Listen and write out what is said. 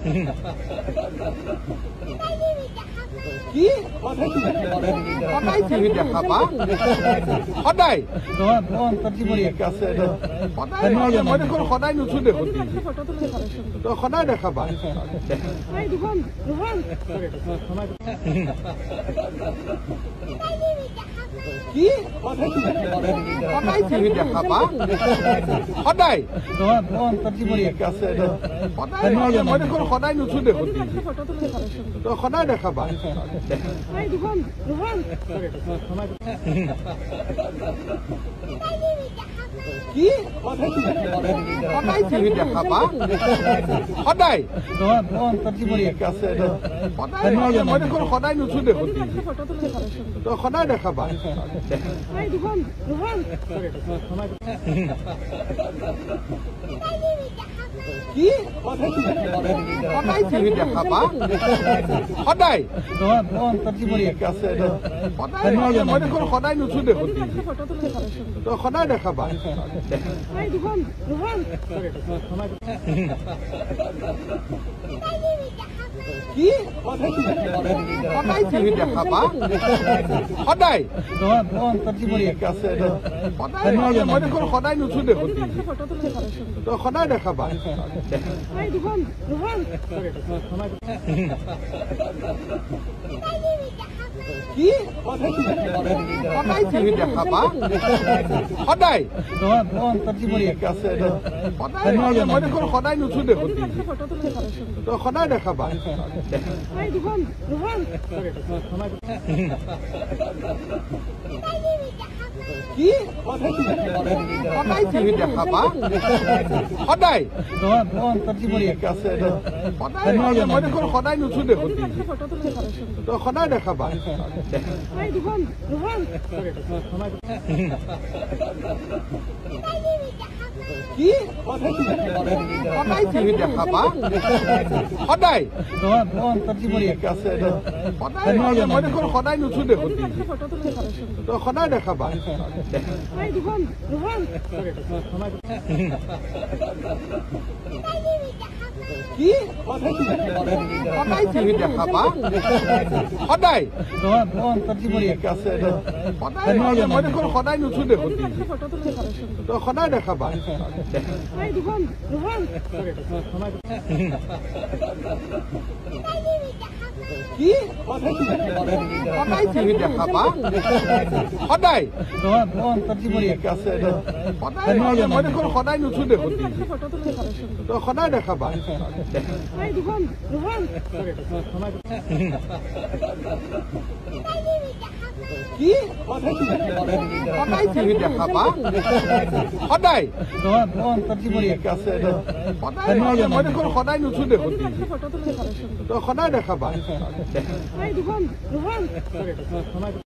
কি সদায় টিভি দেখাবা সদায়? ঠিক আছে, সদায়। মই দেখোন সদায় নুঠো দেখোন টিভি, তই সদায় দেখাবা। কি সদায় টিভি দেখাবা সদায়? ঠিক আছে, সদায়। মই দেখোন সদায় নুঠো দেখোন টিভি, তই সদায় দেখাবা। কি সদায় টিভি দেখাবা সদায়? ঠিক আছে, সদায়। মই দেখোন সদায় নুঠো দেখোন টিভি, তই সদায় দেখাবা। কি সদায় টিভি দেখাবা সদায়? ঠিক আছে, সদায়। মই দেখোন সদায় নুঠো দেখোন টিভি, তই সদায় দেখাবা। কি সদায় টিভি দেখাবা সদায়? ঠিক আছে, সদায়। মই দেখোন সদায় নুঠো দেখোন টিভি, তই সদায় দেখাবা। কি সদায় টিভি দেখাবা সদায়? ঠিক আছে, সদায়। মই দেখোন সদায় নুঠো দেখোন টিভি, তই সদায় দেখাবা। কি সদায় টিভি দেখাবা সদায়? ঠিক আছে, সদায়। মই দেখোন সদায় নুঠো দেখোন টিভি, তই সদায় দেখাবা। কি সদায় টিভি দেখাবা সদায়? ঠিক আছে, সদায়। মই দেখোন সদায় নুঠো দেখোন টিভি, তই সদায় দেখাবা। কি সদায় টিভি দেখাবা সদায়? ঠিক আছে, সদায়। মই দেখোন সদায় নুঠো দেখোন টিভি, তই সদায় দেখাবা। কি সদায় টিভি দেখাবা সদায়? ঠিক আছে, সদায়। মই দেখোন সদায় নুঠো দেখোন টিভি, তই সদায় দেখাবা। কি সদায় টিভি দেখাবা সদায়? ঠিক আছে, সদায়। মই দেখোন সদায় নুঠো দেখোন টিভি, তই সদায় দেখাবা।